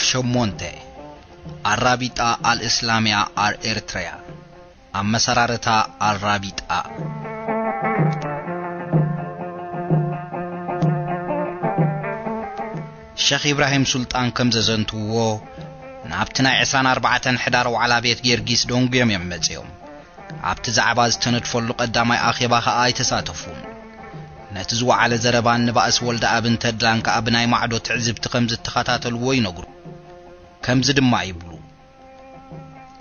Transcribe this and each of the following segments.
ሸሞንተ። ኣራቢጣ ኣልእስላምያ ኣር ኤርትራያ። ኣመሰራርታ ኣራቢጣ። ሸኽ ኢብራሂም ሱልጣን ከም ዘዘንትውዎ፣ ናብቲ ናይ ዕስራን ኣርባዕተን ሕዳር ዋዕላ ቤት ጊዮርጊስ ደንጉዮም እዮም መጺኦም። ኣብቲ ዛዕባ ዝተነድፈሉ ቀዳማይ ኣኼባ ከኣ ኣይተሳተፉን። ነቲ ዝወዓለ ዘረባን ንባእሲ ወልደኣብን ተድላን ከኣ ብናይ ማዕዶ ትዕዝብቲ ከም ዝተኸታተልዎ ይነግሩ። ከምዚ ድማ ይብሉ።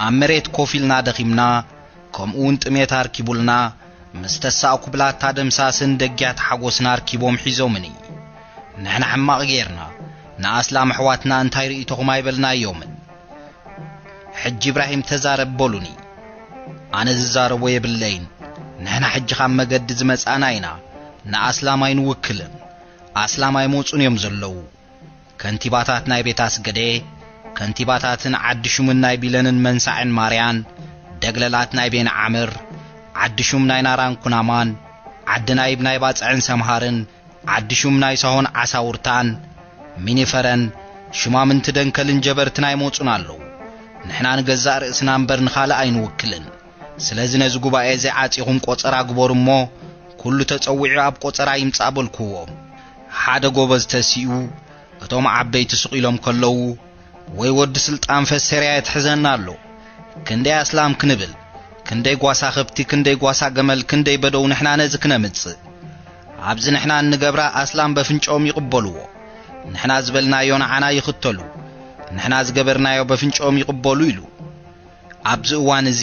ኣብ መሬት ኮፍ ኢልና ደኺምና፣ ከምኡውን ጥሜት ኣርኪቡልና፣ ምስ ተሳእኩ ብላታ ደምሳስን ደግያት ሓጎስን ኣርኪቦም ሒዞምኒ። ንሕና ሕማቕ ጌርና፣ ንኣስላም ኣሕዋትና እንታይ ርእይቶኹም ኣይበልናዮምን። ሕጂ ኢብራሂም ተዛረብ በሉኒ። ኣነ ዝዛረቦ የብለይን። ንሕና ሕጂ ካብ መገዲ ዝመጻና ኢና። ንኣስላም ኣይንውክልን። ኣስላም ኣይመጹን እዮም ዘለዉ። ከንቲባታት ናይ ቤት ኣስገደ፣ ከንቲባታትን ዓዲ ሹምን ናይ ቢለንን መንሳዕን ማርያን፣ ደግለላት ናይ ቤን ዓምር፣ ዓዲ ሹም ናይ ናራን ኩናማን፣ ዓዲ ናይብ ናይ ባጽዕን ሰምሃርን፣ ዓዲ ሹም ናይ ሳሆን ዓሳውርታን፣ ሚኒፈረን፣ ሹማምንቲ ደንከልን ጀበርትን ኣይመጹን ኣለዉ። ንሕና ንገዛእ ርእስና እምበር ንኻልእ ኣይንውክልን። ስለዚ ነዚ ጉባኤ እዚ ዓጺኹም ቆጸራ ግበሩ እሞ፣ ኩሉ ተጸዊዑ ኣብ ቆጸራ ይምጻእ በልኩዎም። ሓደ ጎበዝ ተሲኡ፣ እቶም ዓበይቲ ስቕ ኢሎም ከለዉ፣ ወይ ወዲ ስልጣን ፈሰርያ የትሕዘና ኣሎ። ክንደይ ኣስላም ክንብል፣ ክንደይ ጓሳ ከብቲ፣ ክንደይ ጓሳ ገመል፣ ክንደይ በደው ንሕና ነዚ ክነምጽእ። ኣብዚ ንሕና እንገብራ ኣስላም በፍንጫኦም ይቕበልዎ። ንሕና ዝበልናዮ ንዓና ይኽተሉ። ንሕና ዝገበርናዮ በፍንጫኦም ይቕበሉ ኢሉ። ኣብዚ እዋን እዚ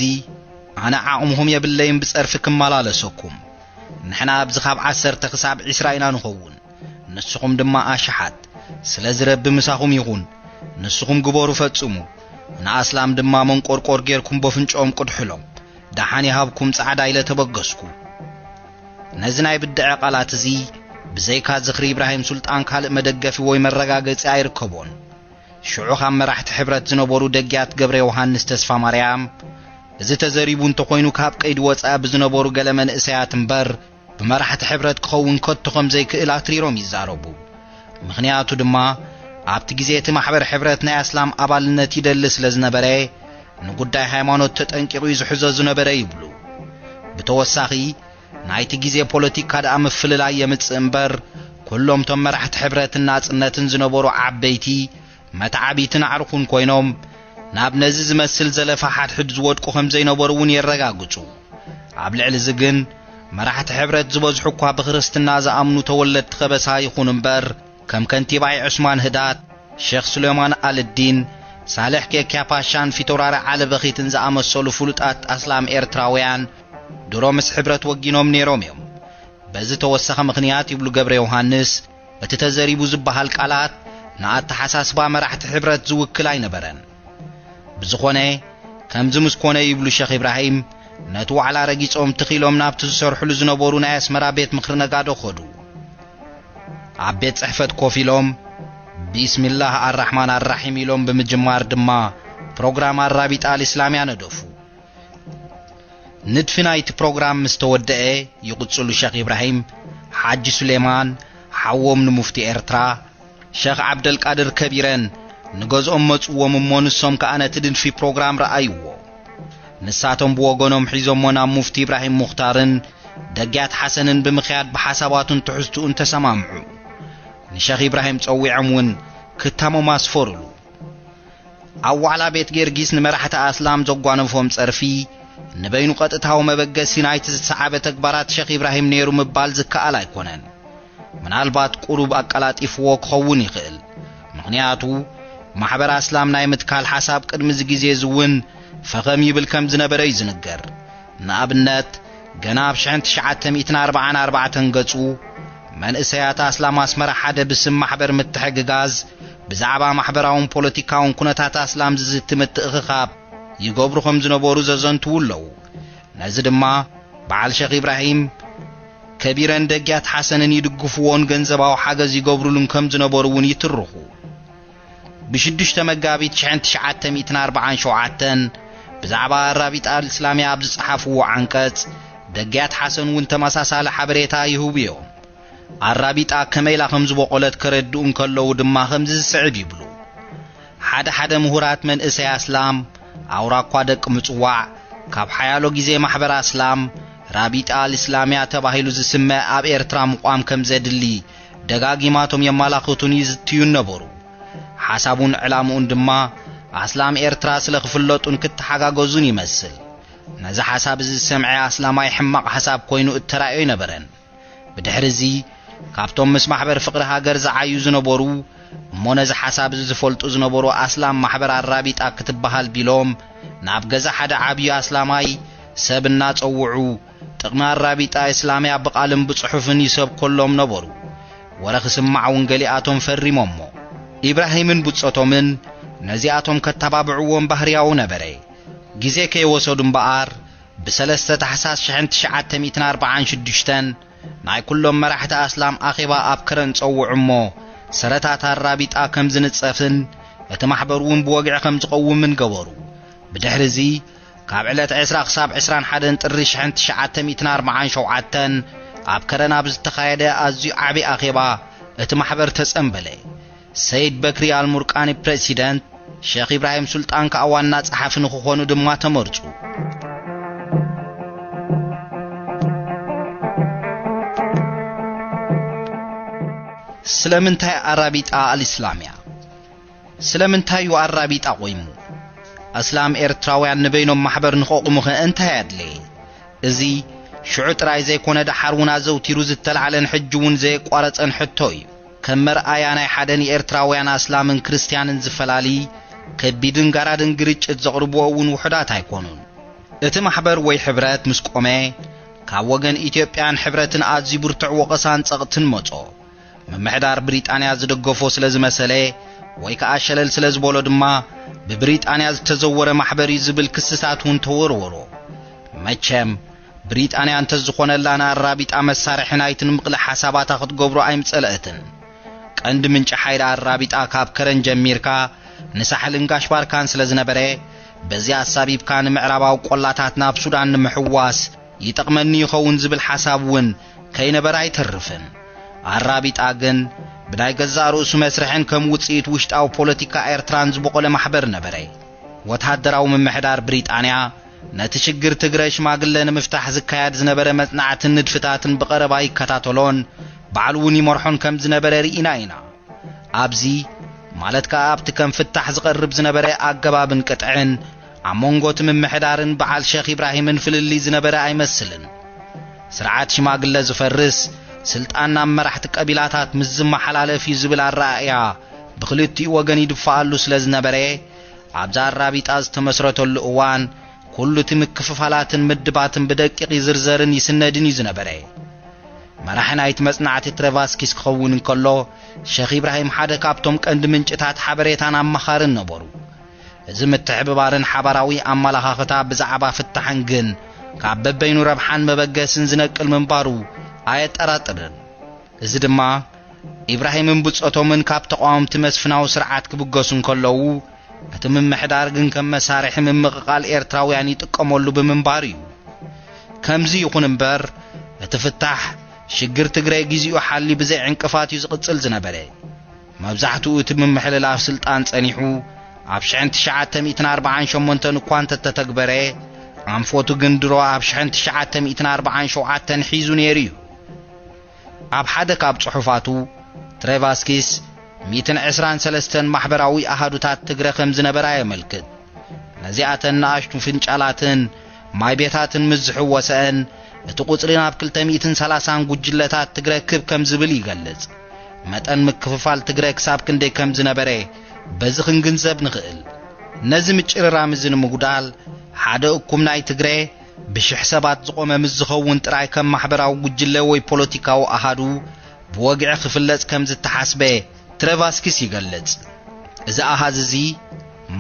ኣነ ዓቕምኹም የብለይን ብጸርፊ ክመላለሰኩም። ንሕና ኣብዚ ካብ ዓሰርተ ክሳብ ዕስራ ኢና ንኸውን። ንስኹም ድማ ኣሽሓት። ስለዚ ረቢ ምሳኹም ይኹን። ንስኹም ግበሩ ፈጽሙ። ንኣስላም ድማ መንቆርቆር ጌርኩም በፍንጭኦም ቅድሕሎም። ደሓን ይሃብኩም ጻዕዳ ኢለ ተበገስኩ። ነዚ ናይ ብድዐ ቃላት እዚ ብዘይካ ዝኽሪ ኢብራሂም ሱልጣን ካልእ መደገፊ ወይ መረጋገጺ ኣይርከቦን። ሽዑ ካብ መራሕቲ ሕብረት ዝነበሩ ደግያት ገብረ ዮሃንስ ተስፋ ማርያም፣ እዚ ተዘሪቡ እንተኾይኑ ካብ ቀይዲ ወጻኢ ብዝነበሩ ገለ መንእሰያት እምበር ብመራሕቲ ሕብረት ክኸውን ከቶ ከም ዘይክእል ኣትሪሮም ይዛረቡ። ምኽንያቱ ድማ ኣብቲ ግዜ እቲ ማሕበር ሕብረት ናይ ኣስላም ኣባልነት ይደሊ ስለ ዝነበረ ንጉዳይ ሃይማኖት ተጠንቂቑ እዩ ዝሕዞ ዝነበረ ይብሉ። ብተወሳኺ ናይቲ ግዜ ፖለቲካ ደኣ ምፍልላይ የምጽእ እምበር ኩሎም እቶም መራሕቲ ሕብረትን ናጽነትን ዝነበሩ ዓበይቲ መተዓቢትን ኣዕሩኹን ኮይኖም ናብ ነዚ ዝመስል ዘለፋ ሓድሕድ ዝወድቁ ከም ዘይነበሩ እውን የረጋግጹ። ኣብ ልዕሊ እዚ ግን መራሕቲ ሕብረት ዝበዝሑ እኳ ብክርስትና ዝኣምኑ ተወለድቲ ከበሳ ይኹኑ እምበር ከም ከንቲባይ ዑስማን ህዳት፣ ሸኽ ሱሌማን ኣልዲን፣ ሳልሕ ኬክያ ፓሻን ፊተውራሪ ዓሊ በኺትን ዝኣመሰሉ ፍሉጣት ኣስላም ኤርትራውያን ድሮ ምስ ሕብረት ወጊኖም ነይሮም እዮም። በዚ ተወሳኺ ምኽንያት ይብሉ ገብረ ዮሃንስ፣ እቲ ተዘሪቡ ዝበሃል ቃላት ንኣተሓሳስባ መራሕቲ ሕብረት ዝውክል ኣይነበረን። ብዝኾነ፣ ከምዚ ምስ ኮነ ይብሉ ሸኽ ኢብራሂም፣ ነቲ ዋዕላ ረጊጾም ትኽ ኢሎም ናብቲ ዝሰርሕሉ ዝነበሩ ናይ ኣስመራ ቤት ምኽሪ ነጋዶ ከዱ። ኣብ ቤት ጽሕፈት ኮፍ ኢሎም፣ ቢስሚላህ ኣራሕማን ኣራሒም ኢሎም ብምጅማር ድማ ፕሮግራም ኣራቢጣ ኣልእስላምያ ነደፉ። ንድፊ ናይቲ ፕሮግራም ምስ ተወደአ፣ ይቕጽሉ ሸኽ ኢብራሂም፣ ሓጂ ሱሌማን፣ ሓዎም ንሙፍቲ ኤርትራ፣ ሸኽ ዓብደልቃድር ከቢረን ንገዝኦም መጽዎም እሞ ንሶም ከኣ ነቲ ንድፊ ፕሮግራም ረኣይዎ። ንሳቶም ብወገኖም ሒዞሞ ናብ ሙፍቲ ኢብራሂም ሙኽታርን ደግያት ሓሰንን ብምኽያድ ብሓሳባቱን ትሕዝትኡን ተሰማምዑ። ንሸኽ ኢብራሂም ጸዊዖም እውን ክታሞም ኣስፈሩሉ። ኣብ ዋዕላ ቤት ጌርጊስ ንመራሕቲ ኣስላም ዘጓነፎም ጸርፊ ንበይኑ ቀጥታዊ መበገሲ ናይቲ ዝሰዓበ ተግባራት ሸኽ ኢብራሂም ነይሩ ምባል ዝከኣል ኣይኮነን። ምናልባት ቁሩብ ኣቀላጢፍዎ ክኸውን ይኽእል። ምኽንያቱ ማሕበር ኣስላም ናይ ምትካል ሓሳብ ቅድሚ እዚ ግዜ እዚ እውን ፈኸም ይብል ከም ዝነበረ እዩ ዝንገር። ንኣብነት ገና ኣብ ሽሕን ትሽዓተ ሚእትን ኣርባዓን ኣርባዕተን ገጹ መንእሰያት ኣስላም ኣስመራ ሓደ ብስም ማሕበር ምትሕግጋዝ ብዛዕባ ማሕበራውን ፖለቲካውን ኩነታት ኣስላም ዝዝቲ ምትእኽኻብ ይገብሩ ከም ዝነበሩ ዘዘንትዉ ኣለዉ። ነዚ ድማ በዓል ሸኽ ኢብራሂም ከቢረን ደግያት ሓሰንን ይድግፍዎን ገንዘባዊ ሓገዝ ይገብሩሉን ከም ዝነበሩ እውን ይትርኹ። ብሽዱሽተ መጋቢት ሽሕን ትሽዓተ ሚእትን ኣርባዓን ሸውዓተን ብዛዕባ ኣራቢጣ ኣልእስላምያ ኣብ ዝጸሓፍዎ ዓንቀጽ፣ ደግያት ሓሰን እውን ተመሳሳሊ ሓበሬታ ይህቡ እዮም። ኣራቢጣ ከመይ ኢላ ከም ዝበቖለት ከረድኡ እንከለዉ ድማ ከምዚ ዝስዕብ ይብሉ። ሓደ ሓደ ምሁራት መንእሰይ ኣስላም፣ ኣውራ እኳ ደቂ ምጽዋዕ፣ ካብ ሓያሎ ግዜ ማሕበር ኣስላም፣ ራቢጣ ኣልእስላምያ ተባሂሉ ዝስመ ኣብ ኤርትራ ምቋም ከም ዘድሊ ደጋጊማቶም የማላኽቱን ይዝትዩን ነበሩ። ሓሳቡን ዕላምኡን ድማ ኣስላም ኤርትራ ስለ ክፍለጡን ክተሓጋገዙን ይመስል። ነዚ ሓሳብ እዚ ዝሰምዐ ኣስላማይ ሕማቕ ሓሳብ ኮይኑ እተራእዮ ኣይነበረን። ብድሕሪ እዚ ካብቶም ምስ ማሕበር ፍቕሪ ሃገር ዝዓዩ ዝነበሩ እሞ ነዚ ሓሳብ እዚ ዝፈልጡ ዝነበሩ ኣስላም ማሕበር ኣራቢጣ ክትበሃል ቢሎም ናብ ገዛ ሓደ ዓብዪ ኣስላማይ ሰብ እናጸውዑ ጥቕሚ ኣራቢጣ እስላምያ ብቓልን ብጽሑፍን ይሰብከሎም ነበሩ። ወረ ክስማዕ እውን ገሊኣቶም ፈሪሞሞ። ኢብራሂምን ብጾቶምን ነዚኣቶም ከተባብዕዎም ባህርያዊ ነበረ። ግዜ ከይወሰዱ እምበኣር ብሰለስተ ታሕሳስ ሽሕን ትሽዓተ ሚእትን ኣርባዓን ሽዱሽተን ናይ ኩሎም መራሕቲ ኣስላም ኣኼባ ኣብ ከረን ጸውዑ እሞ ሰረታት ኣራቢጣ ከም ዝንጸፍን እቲ ማሕበር እውን ብወግዒ ከም ዝቐውምን ገበሩ። ብድሕሪ እዚ ካብ ዕለት ዕስራ ክሳብ ዕስራን ሓደን ጥሪ ሽሕን ትሽዓተ ሚእትን ኣርባዓን ሸውዓተን ኣብ ከረን ኣብ ዝተኻየደ ኣዝዩ ዓቢ ኣኼባ እቲ ማሕበር ተጸንበለ። ሰይድ በክሪ ኣልሙርቃኒ ፕረሲደንት፣ ሸኽ ኢብራሂም ሱልጣን ከኣ ዋና ጸሓፊ ንክኾኑ ድማ ተመርጹ። ስለምንታይ ኣራቢጣ ኣልእስላምያ? ስለምንታይ እዩ ኣራቢጣ ቆይሙ? ኣስላም ኤርትራውያን ንበይኖም ማሕበር ንኸቑሙኸ እንታይ ኣድለየ? እዚ ሽዑ ጥራይ ዘይኮነ ደሓር እውን ኣዘውቲሩ ዝተላዕለን ሕጂ እውን ዘየቋረጸን ሕቶ እዩ። ከም መርኣያ ናይ ሓደ ንኤርትራውያን ኣስላምን ክርስትያንን ዝፈላሊ ከቢድን ጋራድን ግርጭት ዘቕርብዎ እውን ውሑዳት ኣይኮኑን። እቲ ማሕበር ወይ ሕብረት ምስ ቆመ ካብ ወገን ኢትዮጵያን ሕብረትን ኣዝዩ ብርቱዕ ወቐሳን ጸቕትን መጾ። ምምሕዳር ብሪጣንያ ዝደገፎ ስለ ዝመሰለ ወይ ከኣ ሸለል ስለ ዝበሎ ድማ ብብሪጣንያ ዝተዘወረ ማሕበር እዩ ዝብል ክስታት እውን ተወርወሮ። መቸም ብሪጣንያ እንተዝኾነላ ንኣራቢጣ መሳርሒ ናይትን ምቕሊ ሓሳባታ ክትገብሮ ኣይምጸለእትን። ቀንዲ ምንጪ ሓይሊ ኣራቢጣ ካብ ከረን ጀሚርካ ንሳሕልን ጋሽ ባርካን ስለ ዝነበረ በዚ ኣሳቢብካ ንምዕራባዊ ቆላታት ናብ ሱዳን ንምሕዋስ ይጠቕመኒ ይኸውን ዝብል ሓሳብ እውን ከይነበረ ኣይተርፍን። ኣራቢጣ ግን ብናይ ገዛእ ርእሱ መስርሕን ከም ውጽኢት ውሽጣዊ ፖለቲካ ኤርትራን ዝበቖለ ማሕበር ነበረ። ወተሃደራዊ ምምሕዳር ብሪጣንያ ነቲ ሽግር ትግረ ሽማግለ ንምፍታሕ ዝካየድ ዝነበረ መጽናዕትን ንድፍታትን ብቐረባ ይከታተሎን ባዕሉ እውን ይመርሖን ከም ዝነበረ ርኢና ኢና። ኣብዚ ማለት ከኣ ኣብቲ ከም ፍታሕ ዝቐርብ ዝነበረ ኣገባብን ቅጥዕን ኣብ መንጎ እቲ ምምሕዳርን በዓል ሸኽ ኢብራሂምን ፍልልይ ዝነበረ ኣይመስልን። ስርዓት ሽማግለ ዝፈርስ ስልጣን ናብ መራሕቲ ቀቢላታት ምስ ዝመሓላለፍ እዩ ዝብል ኣረኣእያ ብክልቲኡ ወገን ይድፈኣሉ ስለ ዝነበረ ኣብዛ ኣራቢጣ ዝተመስረተሉ እዋን ኩሉ እቲ ምክፍፋላትን ምድባትን ብደቂቕ ይዝርዘርን ይስነድን እዩ ዝነበረ። መራሒ ናይቲ መጽናዕቲ ትሬቫስኪስ ክኸውን እንከሎ ሸኽ ኢብራሂም ሓደ ካብቶም ቀንዲ ምንጭታት ሓበሬታን ኣማኻርን ነበሩ። እዚ ምትሕብባርን ሓባራዊ ኣመላኻኽታ ብዛዕባ ፍታሕን ግን ካብ በበይኑ ረብሓን መበገስን ዝነቅል ምንባሩ ኣየጠራጥርን። እዚ ድማ ኢብራሂምን ብጾቶምን ካብ ተቓወምቲ መስፍናዊ ስርዓት ክብገሱ እንከለዉ እቲ ምምሕዳር ግን ከም መሳርሒ ምምቕቓል ኤርትራውያን ይጥቀመሉ ብምንባሩ እዩ። ከምዚ ይኹን እምበር እቲ ፍታሕ ሽግር ትግረ ግዚኡ ሓልዩ ብዘይ ዕንቅፋት እዩ ዝቕጽል ዝነበረ። መብዛሕትኡ እቲ ምምሕልላፍ ስልጣን ጸኒሑ ኣብ ሽሕን ትሽዓተ ሚእትን ኣርባዓን ሸሞንተን እኳ እንተተተግበረ ኣንፈቱ ግን ድሮ ኣብ ሽሕን ትሽዓተ ሚእትን ኣርባዓን ሸውዓተን ሒዙ ነይሩ እዩ። ኣብ ሓደ ካብ ጽሑፋቱ ትሬቫስኪስ ሚእትን ዕስራን ሰለስተን ማሕበራዊ ኣሃዱታት ትግረ ከም ዝነበራ የመልክት። ነዚኣተን ንኣሽቱ ፍንጫላትን ማይ ቤታትን ምስ ዝሕወሰአን እቲ ቁጽሪ ናብ ክልተ ሚእትን ሰላሳን ጉጅለታት ትግረ ክብ ከም ዝብል ይገልጽ። መጠን ምክፍፋል ትግረ ክሳብ ክንደይ ከም ዝነበረ በዚ ክንግንዘብ ንኽእል። ነዚ ምጭርራም እዚ ንምጉዳል ሓደ እኩም ናይ ትግረ ብሽሕ ሰባት ዝቖመ ምስ ዝኸውን ጥራይ ከም ማሕበራዊ ጉጅለ ወይ ፖለቲካዊ ኣሃዱ ብወግዒ ክፍለጽ ከም ዝተሓስበ ትረቫስኪስ ይገልጽ። እዚ ኣሃዝ እዚ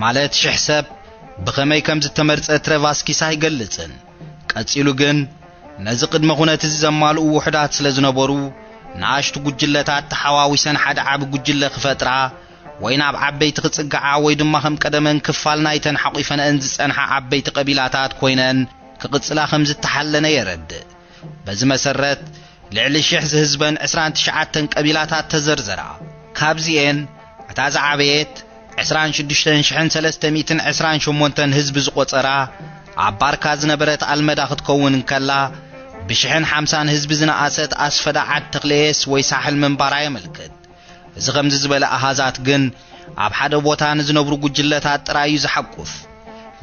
ማለት ሽሕ ሰብ ብኸመይ ከም ዝተመርጸ ትረቫስኪስ ኣይገልጽን። ቀጺሉ ግን ነዚ ቅድመ ኩነት እዚ ዘማልኡ ውሑዳት ስለ ዝነበሩ ንኣሽቱ ጉጅለታት ተሓዋዊሰን ሓደ ዓቢ ጉጅለ ክፈጥራ ወይ ናብ ዓበይቲ ክጽግዓ ወይ ድማ ከም ቀደመን ክፋል ናይተን ሓቒፈንአን ዝጸንሓ ዓበይቲ ቀቢላታት ኮይነን ክቕጽላ ከም ዝተሓለነ የረድእ። በዚ መሰረት ልዕሊ ሽሕ ዝህዝበን ዕስራን ትሽዓተን ቀቢላታት ተዘርዘራ። ካብዚኤን እታ ዝዓበየት ዕስራን ሽዱሽተን ሽሕን ሰለስተ ሚእትን ዕስራን ሸሞንተን ህዝቢ ዝቖጸራ ኣብ ባርካ ዝነበረት ኣልመዳ ክትከውን እንከላ፣ ብሽሕን ሓምሳን ህዝቢ ዝነኣሰት ኣስፈዳ ዓድ ተኽለየስ ወይ ሳሕል ምንባራ የመልክት። እዚ ከምዚ ዝበለ ኣሃዛት ግን ኣብ ሓደ ቦታ ንዝነብሩ ጉጅለታት ጥራይ እዩ ዝሓቁፍ።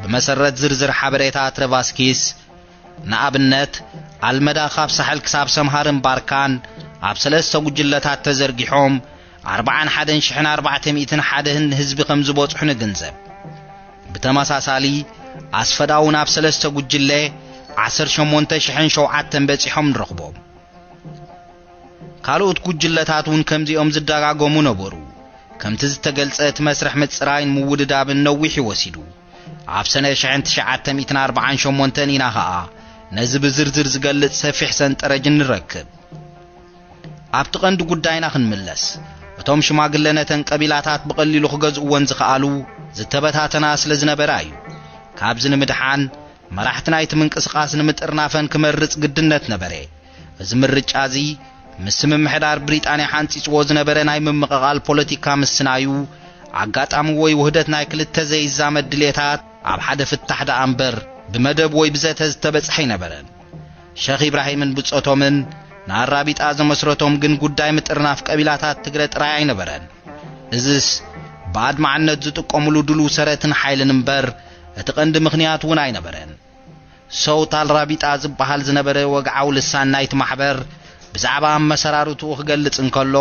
ብመሰረት ዝርዝር ሓበሬታ ትረቫስኪስ፣ ንኣብነት፣ ኣልመዳ ካብ ሳሕል ክሳብ ሰምሃርን ባርካን ኣብ ሰለስተ ጉጅለታት ተዘርጊሖም፣ ኣርባዓን ሓደን ሽሕን ኣርባዕተ ሚእትን ሓደን ህዝቢ ከም ዝበጽሑ ንግንዘብ። ብተመሳሳሊ፣ ኣስፈዳ እውን ኣብ ሰለስተ ጉጅለ ዓሰርተ ሸሞንተ ሽሕን ሸውዓተን በጺሖም ንረኽቦም። ካልኦት ጉጅለታት እውን ከምዚኦም ዝደጋገሙ ነበሩ። ከምቲ ዝተገልጸ፣ እቲ መስርሕ ምጽራይን ምውድዳብን ነዊሕ እዩ ወሲዱ። ኣብ ሰነ ሽሕን ትሽዓተ ሚእትን ኣርባዓን ሸሞንተን ኢና ኸኣ ነዚ ብዝርዝር ዝገልጽ ሰፊሕ ሰንጠረጅ ንረክብ። ኣብቲ ቀንዲ ጉዳይና ክንምለስ፣ እቶም ሽማግለ ነተን ቀቢላታት ብቐሊሉ ክገዝእወን ዝኸኣሉ ዝተበታተና ስለ ዝነበራ እዩ። ካብዚ ንምድሓን፣ መራሕቲ ናይቲ ምንቅስቓስ ንምጥርናፈን ክመርጽ ግድነት ነበረ። እዚ ምርጫ እዚ፣ ምስ ምምሕዳር ብሪጣንያ ሓንጺጽዎ ዝነበረ ናይ ምምቕቓል ፖለቲካ ምስናዩ፣ ኣጋጣሚ ወይ ውህደት ናይ ክልተ ዘይዛመድ ድሌታት ኣብ ሓደ ፍታሕ ደኣ እምበር፣ ብመደብ ወይ ብዘተ ዝተበጽሐ ኣይነበረን። ሸኽ ኢብራሂምን ብጾቶምን ንኣራቢጣ ዘመስረቶም ግን ጉዳይ ምጥርናፍ ቀቢላታት ትግረ ጥራይ ኣይነበረን። እዝስ ብኣድማዕነት ዝጥቀሙሉ ድሉው ሰረትን ሓይልን እምበር፣ እቲ ቀንዲ ምኽንያት እውን ኣይነበረን። ሰውት ኣልራቢጣ ዝበሃል ዝነበረ ወግዓዊ ልሳን ናይቲ ማሕበር፣ ብዛዕባ ኣመሰራርትኡ ክገልጽ እንከሎ፣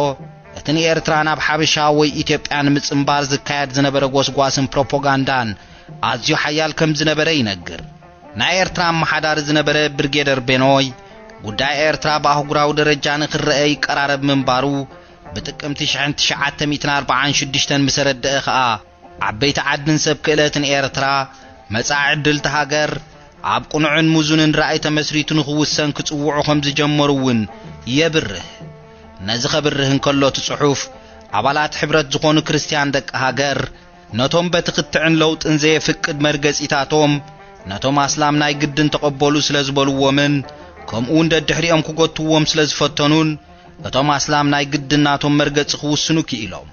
እቲ ንኤርትራ ናብ ሓበሻ ወይ ኢትዮጵያ ንምጽንባር ዝካየድ ዝነበረ ጎስጓስን ፕሮፓጋንዳን ኣዝዩ ሓያል ከም ዝነበረ ይነግር። ናይ ኤርትራ ኣመሓዳሪ ዝነበረ ብርጌደር ቤኖይ፣ ጉዳይ ኤርትራ ብኣህጉራዊ ደረጃ ንክረአ ይቀራረብ ምንባሩ፣ ብጥቅምቲ ሽሕን ትሽዓተ ሚእትን ኣርባዓን ሽዱሽተን ምስ ረድአ ኸኣ፣ ዓበይቲ ዓድን ሰብ ክእለትን ኤርትራ፣ መጻኢ ዕድል እታ ሃገር ኣብ ቅኑዕን ምዙንን ራእይ ተመስሪቱ ንኽውሰን ክጽውዑ ከም ዝጀመሩ እውን የብርህ። ነዚ ከብርህ እንከሎ እቲ ጽሑፍ፣ ኣባላት ሕብረት ዝኾኑ ክርስትያን ደቂ ሃገር፣ ነቶም በቲ ክትዕን ለውጥን ዘየፍቅድ መርገጺታቶም፣ ነቶም ኣስላም ናይ ግድን ተቐበሉ ስለ ዝበልዎምን፣ ከምኡውን ደድሕሪኦም ክጎትዎም ስለ ዝፈተኑን፣ እቶም ኣስላም ናይ ግድን ናቶም መርገጺ ክውስኑ ክኢሎም።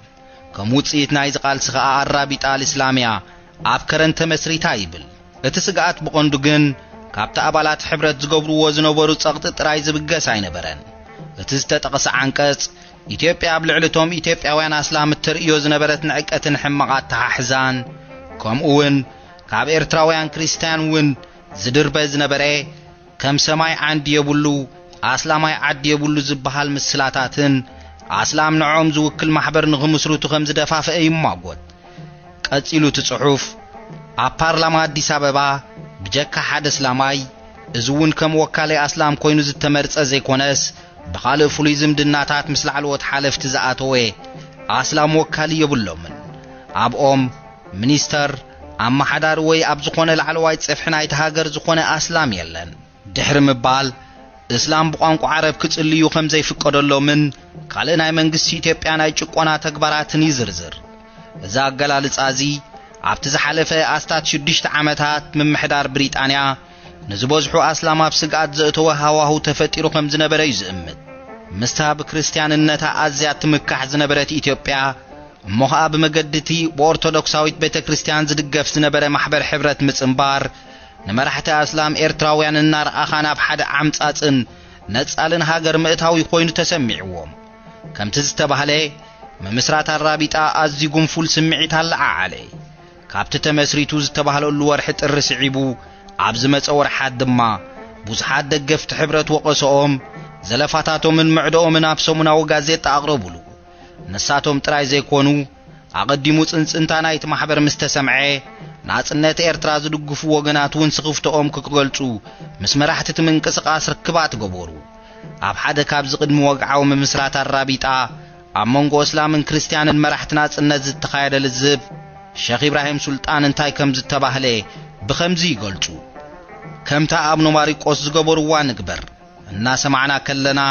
ከም ውጽኢት ናይዚ ቃልሲ ኸኣ ኣራቢጣ ኣልእስላምያ ኣብ ከረን ተመስሪታ ይብል። እቲ ስግኣት ብቐንዱ ግን ካብቲ ኣባላት ሕብረት ዝገብርዎ ዝነበሩ ጸቕጢ ጥራይ ዝብገስ ኣይነበረን። እቲ ዝተጠቕሰ ዓንቀጽ፣ ኢትዮጵያ ኣብ ልዕሊ እቶም ኢትዮጵያውያን ኣስላም እተርእዮ ዝነበረት ንዕቀትን ሕማቕ ኣተሓሕዛን፣ ከምኡውን ካብ ኤርትራውያን ክርስትያን እውን ዝድርበ ዝነበረ፣ ከም ሰማይ ዓንዲ የብሉ፣ ኣስላማይ ዓዲ የብሉ ዝበሃል ምስላታትን፣ ኣስላም ንዕኦም ዝውክል ማሕበር ንኽምስርቱ ከም ዝደፋፍአ ይማጎት። ቀጺሉ እቲ ጽሑፍ፣ ኣብ ፓርላማ ኣዲስ ኣበባ ብጀካ ሓደ እስላማይ፣ እዚ እውን ከም ወካሊ ኣስላም ኮይኑ ዝተመርጸ ዘይኮነስ፣ ብኻልእ ፍሉይ ዝምድናታት ምስ ላዕለዎት ሓለፍቲ ዝኣተወ ኣስላም ወካሊ የብሎምን። ኣብኦም ሚኒስተር፣ ኣመሓዳሪ ወይ ኣብ ዝኾነ ላዕለዋይ ጽፍሒ ናይቲ ሃገር ዝኾነ ኣስላም የለን። ድሕሪ ምባል፣ እስላም ብቋንቋ ዓረብ ክጽልዩ ከም ዘይፍቀደሎምን ካልእ ናይ መንግስቲ ኢትዮጵያ ናይ ጭቆና ተግባራትን ይዝርዝር። እዚ ኣገላልጻ እዚ፣ ኣብቲ ዝሓለፈ ኣስታት ሽዱሽተ ዓመታት ምምሕዳር ብሪጣንያ ንዝበዝሑ ኣስላም ኣብ ስግኣት ዘእተወ ሃዋሁ ተፈጢሩ ከም ዝነበረ እዩ ዝእምት። ምስታ ብክርስትያንነታ ኣዝያ ትምካሕ ዝነበረት ኢትዮጵያ፣ እሞ ኸኣ ብመገዲ እቲ ብኦርቶዶክሳዊት ቤተ ክርስትያን ዝድገፍ ዝነበረ ማሕበር ሕብረት ምጽንባር፣ ንመራሕቲ ኣስላም ኤርትራውያን እናረኣኻ ናብ ሓደ ዓምጻጽን ነጻልን ሃገር ምእታው ኮይኑ ተሰሚዕዎም። ከምቲ ዝተባህለ፣ ምምስራት ኣራቢጣ ኣዝዩ ጉንፉል ስምዒት ኣለዓዓለ። ካብቲ ተመስሪቱ ዝተባህለሉ ወርሒ ጥሪ ስዒቡ፣ ኣብ ዝመጸ ወርሓት ድማ፣ ብዙሓት ደገፍቲ ሕብረት ወቐሰኦም፣ ዘለፋታቶምን ምዕዶኦምን ኣብ ሰሙናዊ ጋዜጣ ኣቕረቡሉ። ንሳቶም ጥራይ ዘይኮኑ፣ ኣቐዲሙ ጽንጽንታ ናይቲ ማሕበር ምስ ተሰምዐ፣ ናጽነት ኤርትራ ዝድግፉ ወገናት እውን ስኽፍትኦም ክገልጹ ምስ መራሕቲ እቲ ምንቅስቓስ ርክባት ገበሩ። ኣብ ሓደ ካብዚ ቅድሚ ወግዓዊ ምምስራት ኣራቢጣ፣ ኣብ መንጎ እስላምን ክርስትያንን መራሕቲ ናጽነት ዝተኻየደ ልዝብ፣ ሸኽ ኢብራሂም ሱልጣን እንታይ ከም ዝተባህለ ብኸምዚ ይገልጹ። ከምታ ኣብነ ማሪቆስ ዝገበርዋ ንግበር። እናሰማዕና ከለና፣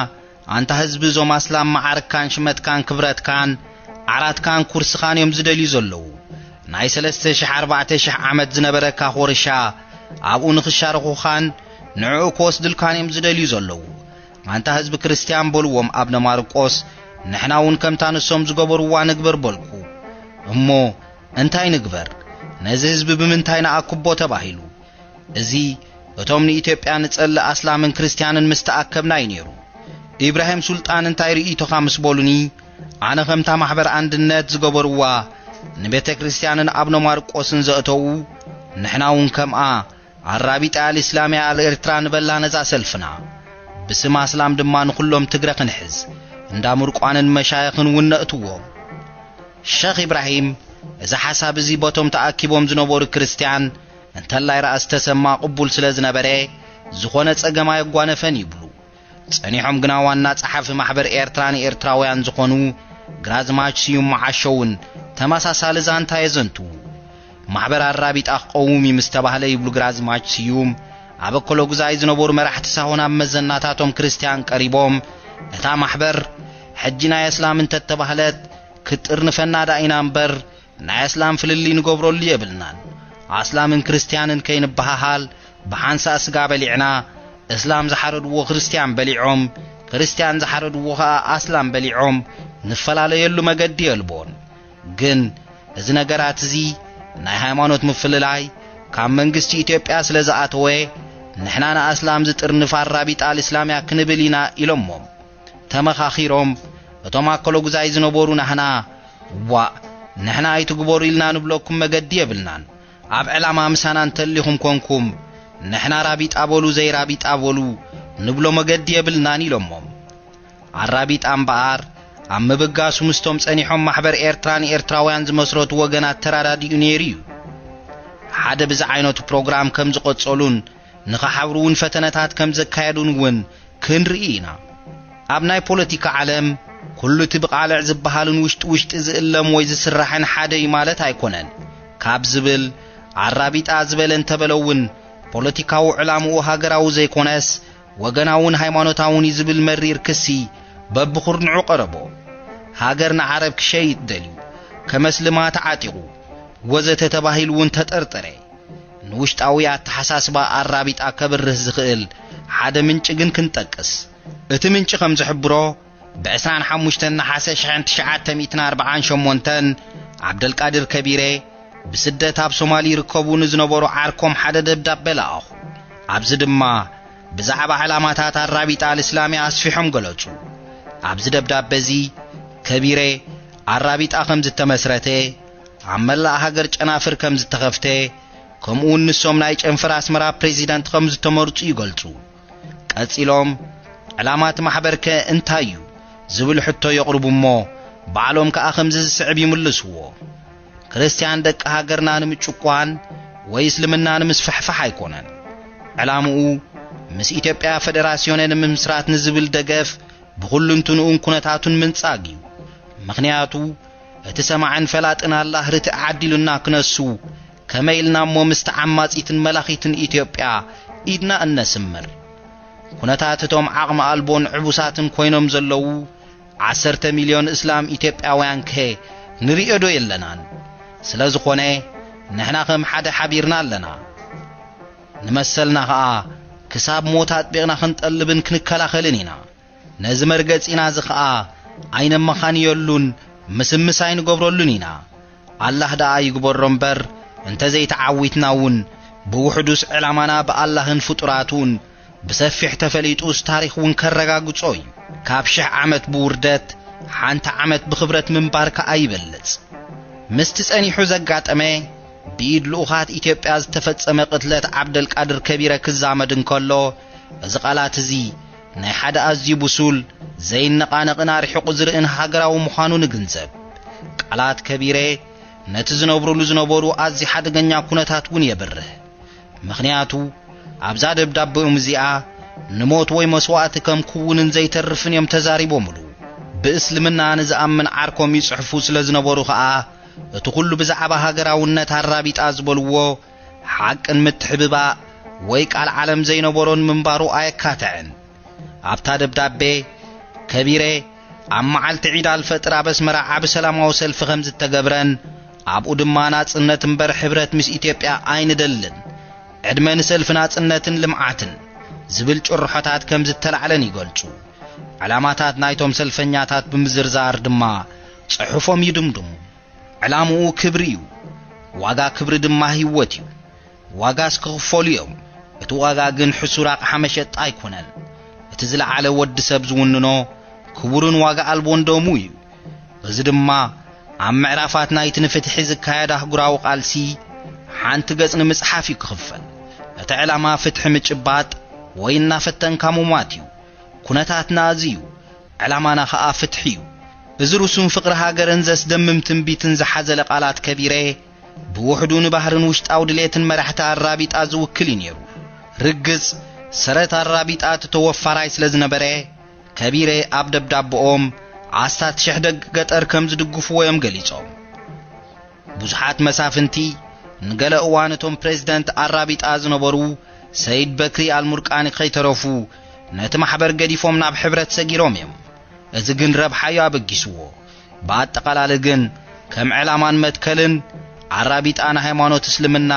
ኣንታ ህዝቢ፣ እዞም ኣስላም መዓርካን ሽመትካን ክብረትካን ዓራትካን ኩርስኻን እዮም ዝደልዩ ዘለዉ። ናይ ሰለስተ ሽሕ ኣርባዕተ ሽሕ ዓመት ዝነበረካ ኾርሻ ኣብኡ ንኽሻርኹኻን ንዕኡ ክወስድልካን እዮም ዝደልዩ ዘለዉ። ኣንታ ህዝቢ ክርስትያን፣ በልዎም ኣብነ ማርቆስ፣ ንሕና እውን ከምታ ንሶም ዝገበርዋ ንግበር በልኩ። እሞ እንታይ ንግበር? ነዚ ህዝቢ ብምንታይ ንኣክቦ ተባሂሉ? እዚ እቶም ንኢትዮጵያ ንጸልእ ኣስላምን ክርስትያንን ምስ ተኣከብና እዩ ነይሩ። ኢብራሂም ሱልጣን እንታይ ርእይቶኻ ምስ በሉኒ፣ ኣነ ከምታ ማሕበር ኣንድነት ዝገበርዋ ንቤተ ክርስትያንን ኣብነ ማርቆስን ዘእተዉ፣ ንሕና እውን ከምኣ ኣራቢጣ ኣልእስላምያ ኣልኤርትራ ንበላ ነዛ ሰልፍና። ብስም ኣስላም ድማ ንኹሎም ትግረ ክንሕዝ፣ እንዳ ምርቋንን መሻየኽን እውን ነእትዎም። ሸኽ ኢብራሂም እዚ ሓሳብ እዚ በቶም ተኣኪቦም ዝነበሩ ክርስትያን እንተላይ ራእሲ ተሰማ ቅቡል ስለ ዝነበረ፣ ዝኾነ ጸገም ኣየጓነፈን ይብሉ። ጸኒሖም ግና ዋና ጸሓፊ ማሕበር ኤርትራ ንኤርትራውያን ዝኾኑ ግራዝማች ስዩም መዓሾ እውን ተመሳሳሊ ዛንታ የዘንትዉ። ማሕበር ኣራቢጣ ክቐውም እዩ ምስ ተባህለ ይብሉ ግራዝማች ስዩም፣ ኣብ ኣከለጉዛይ ዝነበሩ መራሕቲ ሳሆን ኣብ መዘናታቶም ክርስትያን ቀሪቦም፣ እታ ማሕበር ሕጂ ናይ ኣስላም እንተተባህለት ክትጥርንፈና ዳ ኢና እምበር ናይ ኣስላም ፍልልይ ንገብረሉ የብልናን። ኣስላምን ክርስትያንን ከይንበሃሃል ብሓንሳእ ስጋ በሊዕና፣ እስላም ዝሓረድዎ ክርስትያን በሊዖም፣ ክርስትያን ዝሓረድዎ ኸኣ ኣስላም በሊዖም ንፈላለየሉ መገዲ የልቦን። ግን እዚ ነገራት እዚ ናይ ሃይማኖት ምፍልላይ ካብ መንግስቲ ኢትዮጵያ ስለ ዝኣተወ፣ ንሕና ንኣስላም ዝጥርንፍ ኣራቢጣ ኣልእስላምያ ክንብል ኢና ኢሎሞም። ተመኻኺሮም እቶም ኣከለጉዛይ ዝነበሩ ናህና፣ ዋእ፣ ንሕና ኣይትግበሩ ኢልና ንብለኩም መገዲ የብልናን። ኣብ ዕላማ ምሳና እንተሊኹም ኮንኩም፣ ንሕና ራቢጣ በሉ ዘይራቢጣ በሉ ንብሎ መገዲ የብልናን ኢሎሞም። ኣራቢጣ እምበኣር ኣብ ምብጋሱ ምስቶም ጸኒሖም ማሕበር ኤርትራ ንኤርትራውያን ዝመስረቱ ወገናት ተራዳዲኡ ነይሩ እዩ። ሓደ ብዚ ዓይነቱ ፕሮግራም ከም ዝቐጸሉን ንኽሓብሩ እውን ፈተነታት ከም ዘካየዱን እውን ክንርኢ ኢና። ኣብ ናይ ፖለቲካ ዓለም ኩሉ እቲ ብቓልዕ ዝበሃልን ውሽጢ ውሽጢ ዝእለም ወይ ዝስራሕን ሓደ እዩ ማለት ኣይኮነን ካብ ዝብል ኣራቢጣ ዝበለ እንተበለ እውን ፖለቲካዊ ዕላምኡ ሃገራዊ ዘይኮነስ ወገናውን ሃይማኖታውን እዩ ዝብል መሪር ክሲ በብኹርንዑ ቀረቦ። ሃገር ንዓረብ ክሸይጥ ደልዩ፣ ከመስልማ ተዓጢቑ ወዘተ ተባሂሉ እውን ተጠርጠረ። ንውሽጣዊ ኣተሓሳስባ ኣራቢጣ ከብርህ ዝኽእል ሓደ ምንጪ ግን ክንጠቅስ። እቲ ምንጪ ከም ዝሕብሮ፣ ብ ዕስራን ሓሙሽተን ነሓሰ ሽሕን ትሽዓተ ሚእትን ኣርባዓን ሸሞንተን ዓብደልቃድር ከቢረ ብስደት ኣብ ሶማል ይርከቡ ንዝነበሩ ዓርኮም ሓደ ደብዳበ ለኣኹ። ኣብዚ ድማ ብዛዕባ ዕላማታት ኣራቢጣ ኣልእስላምያ ኣስፊሖም ገለጹ። ኣብዚ ደብዳበ እዚ ከቢረ ኣራቢጣ ከም ዝተመስረተ፣ ኣብ መላእ ሃገር ጨናፍር ከም ዝተኸፍተ፣ ከምኡውን ንሶም ናይ ጨንፈር ኣስመራ ፕሬዚዳንት ከም ዝተመርጹ ይገልጹ። ቀጺሎም ዕላማ እቲ ማሕበርከ እንታይ እዩ ዝብል ሕቶ የቕርቡ እሞ፣ ባዕሎም ከኣ ከምዚ ዝስዕብ ይምልስዎ። ክርስትያን ደቂ ሃገርና ንምጭቋን ወይ እስልምና ንምስፍሕፋሕ ኣይኮነን። ዕላምኡ ምስ ኢትዮጵያ ፈደራስዮነ ንምምስራት ንዝብል ደገፍ ብኹሉንትንኡን ኩነታቱን ምንጻግ እዩ። ምኽንያቱ እቲ ሰማዕን ፈላጥን ኣላህ ርትዕ ዓዲሉና ክነሱ፣ ከመይ ኢልና እሞ ምስቲ ዓማጺትን መላኺትን ኢትዮጵያ ኢድና እነስምር? ኩነታት እቶም ዓቕሚ ኣልቦን ዕቡሳትን ኮይኖም ዘለዉ ዓሰርተ ሚልዮን እስላም ኢትዮጵያውያን ከ ንርእዮ ዶ የለናን? ስለ ዝኾነ ንሕና ከም ሓደ ሓቢርና ኣለና። ንመሰልና ኸኣ ክሳብ ሞት ኣጥቢቕና ክንጠልብን ክንከላኸልን ኢና። ነዚ መርገጺና እዚ ኸኣ ኣይነመኻንየሉን ምስምስ ኣይንገብረሉን ኢና። ኣላህ ደኣ ይግበሮ እምበር፣ እንተ ዘይተዓዊትና እውን፣ ብውሕዱስ ዕላማና ብኣላህን ፍጡራቱን ብሰፊሕ ተፈሊጡስ ታሪኽ እውን ከረጋግጾ እዩ። ካብ ሽሕ ዓመት ብውርደት፣ ሓንቲ ዓመት ብኽብረት ምንባር ከኣ ይበልጽ። ምስቲ ጸኒሑ ዘጋጠመ ብኢድ ልኡኻት ኢትዮጵያ ዝተፈጸመ ቅትለት ዓብደልቃድር ከቢረ ክዛመድ እንከሎ፣ እዚ ቃላት እዚ ናይ ሓደ ኣዝዩ ብሱል፣ ዘይነቓነቕን ኣርሒቑ ዝርእን ሃገራዊ ምዃኑ ንግንዘብ። ቃላት ከቢረ ነቲ ዝነብሩሉ ዝነበሩ ኣዝዩ ሓደገኛ ኩነታት እውን የብርህ። ምኽንያቱ፣ ኣብዛ ደብዳበኦም እዚኣ ንሞት ወይ መስዋእቲ ከም ክውንን ዘይተርፍን እዮም ተዛሪቦምሉ። ብእስልምና ንዝኣምን ዓርኮም ይጽሕፉ ስለ ዝነበሩ ኸኣ፣ እቲ ኹሉ ብዛዕባ ሃገራውነት ኣራቢጣ ዝበልዎ ሓቅን ምትሕብባእ ወይ ቃል ዓለም ዘይነበሮን ምንባሩ ኣየካትዕን። ኣብታ ደብዳቤ ከቢረ ኣብ መዓልቲ ዒድ ኣልፈጥር ኣብ ኣስመራ ዓቢ ሰላማዊ ሰልፊ ከም ዝተገብረን፣ ኣብኡ ድማ ናጽነት እምበር ሕብረት ምስ ኢትዮጵያ ኣይንደልን፣ ዕድመ ንሰልፊ ናጽነትን ልምዓትን ዝብል ጭርሖታት ከም ዝተላዕለን ይገልጹ። ዕላማታት ናይቶም ሰልፈኛታት ብምዝርዛር ድማ ጽሑፎም ይድምድሙ። ዕላምኡ ክብሪ እዩ። ዋጋ ክብሪ ድማ ህይወት እዩ። ዋጋስ ክኽፈሉ እዮም። እቲ ዋጋ ግን ሕሱር ኣቕሓ መሸጣ ኣይኮነን። እቲ ዝለዓለ ወዲ ሰብ ዝውንኖ ክቡርን ዋጋ ኣልቦን ደሙ እዩ። እዚ ድማ ኣብ ምዕራፋት ናይቲ ንፍትሒ ዝካየድ ኣህጉራዊ ቃልሲ ሓንቲ ገጽ ንምጽሓፍ እዩ ክኽፈል። እቲ ዕላማ ፍትሒ ምጭባጥ ወይ እናፈተንካ ምሟት እዩ። ኩነታትና እዚ እዩ። ዕላማና ኸኣ ፍትሒ እዩ። እዚ ርሱን ፍቕሪ ሃገርን ዘስደምም ትንቢትን ዝሓዘለ ቃላት ከቢረ፣ ብውሕዱ ንባህርን ውሽጣዊ ድሌትን መራሕቲ ኣራቢጣ ዝውክል እዩ ነይሩ። ርግጽ፣ ሰረት ኣራቢጣ እቲ ተወፋራይ ስለ ዝነበረ፣ ከቢረ ኣብ ደብዳበኦም ዓሰርተ ሽሕ ደቂ ገጠር ከም ዝድግፍዎ እዮም ገሊጾም። ብዙሓት መሳፍንቲ፣ ንገለ እዋን እቶም ፕሬዝደንት ኣራቢጣ ዝነበሩ ሰይድ በክሪ ኣልሙርቃኒ ከይተረፉ፣ ነቲ ማሕበር ገዲፎም ናብ ሕብረት ሰጊሮም እዮም። እዚ ግን ረብሓ እዩ ኣበጊስዎ። ብኣጠቓላሊ ግን ከም ዕላማን መትከልን ኣራቢጣ ንሃይማኖት እስልምና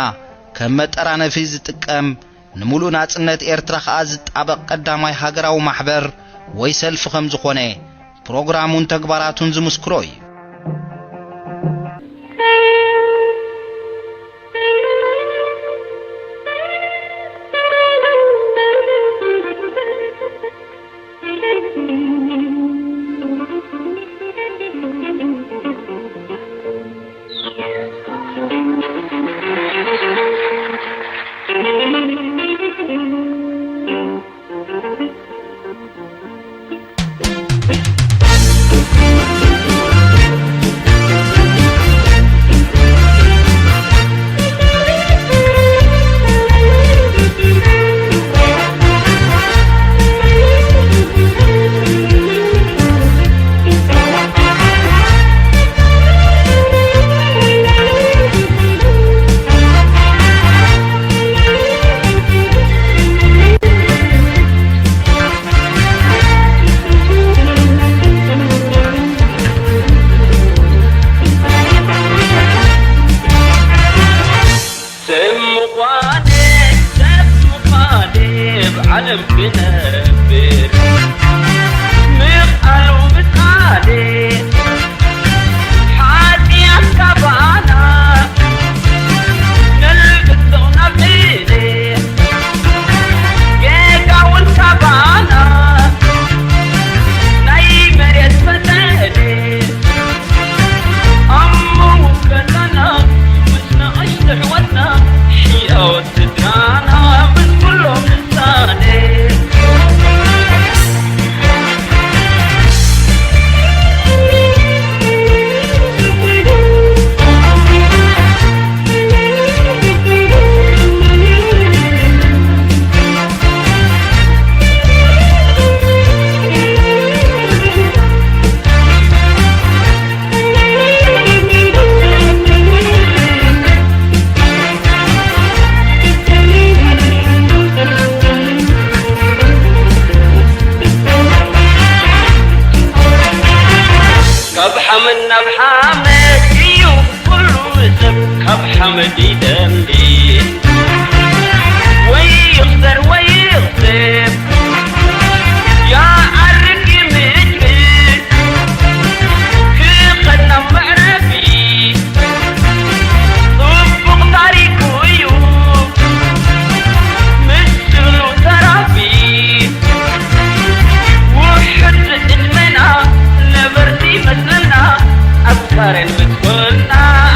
ከም መጠራነፊ ዝጥቀም፣ ንምሉእ ናጽነት ኤርትራ ከኣ ዝጣበቕ ቀዳማይ ሃገራዊ ማሕበር ወይ ሰልፊ ከም ዝኾነ ፕሮግራሙን ተግባራቱን ዝምስክሮ እዩ። ሰብ ምዃን፣ ሰብ ምዃን ብዓለም ክነብር ምኽኣሉ ምሳሌ። ሓጢኣት ካባና ነልብሶ ናብ እዴ፣ ጌጋ እውን ካባና ናይ መሬት መሰሌ። ኣሞ ከለና ምስ ንኣሽቱ ኣሕዋትና፣ ሕያዎት ስድራና ምስ ኩሎም ንሳነ። ካብ ሓመድ ናብ ሓመድ እዩ ኩሉ ሰብ፣ ካብ ሓመድ ይደምቢ። ወይ ይኽሰር ወይ ይኽሰብ፣ ይዓርግ ይምዕብል፣ ክኸድ ናብ መዕረፊ። ጽቡቕ ታሪኹ እዩ ምስ ዝብሉ ተራፊ። ውሑድ ዕድመና ነበርቲ መስለና፣ ኣፍቃርን ምስ ኮና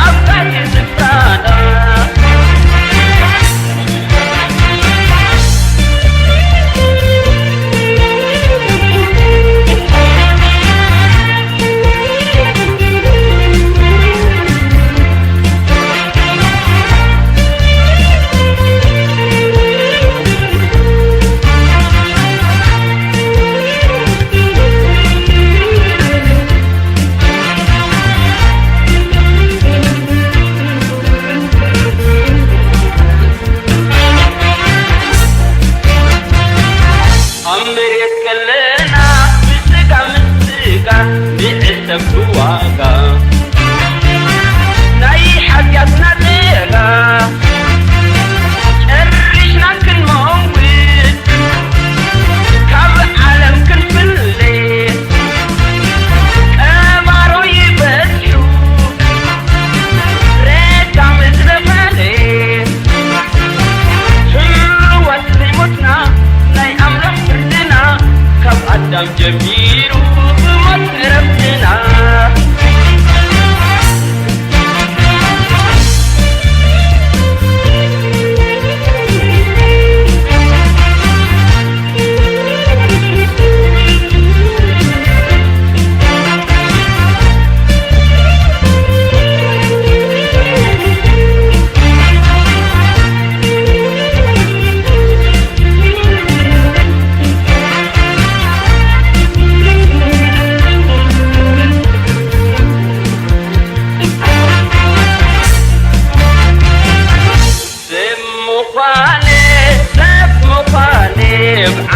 ኣብ ካልእ ስፍራና።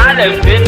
ዓለም ብነ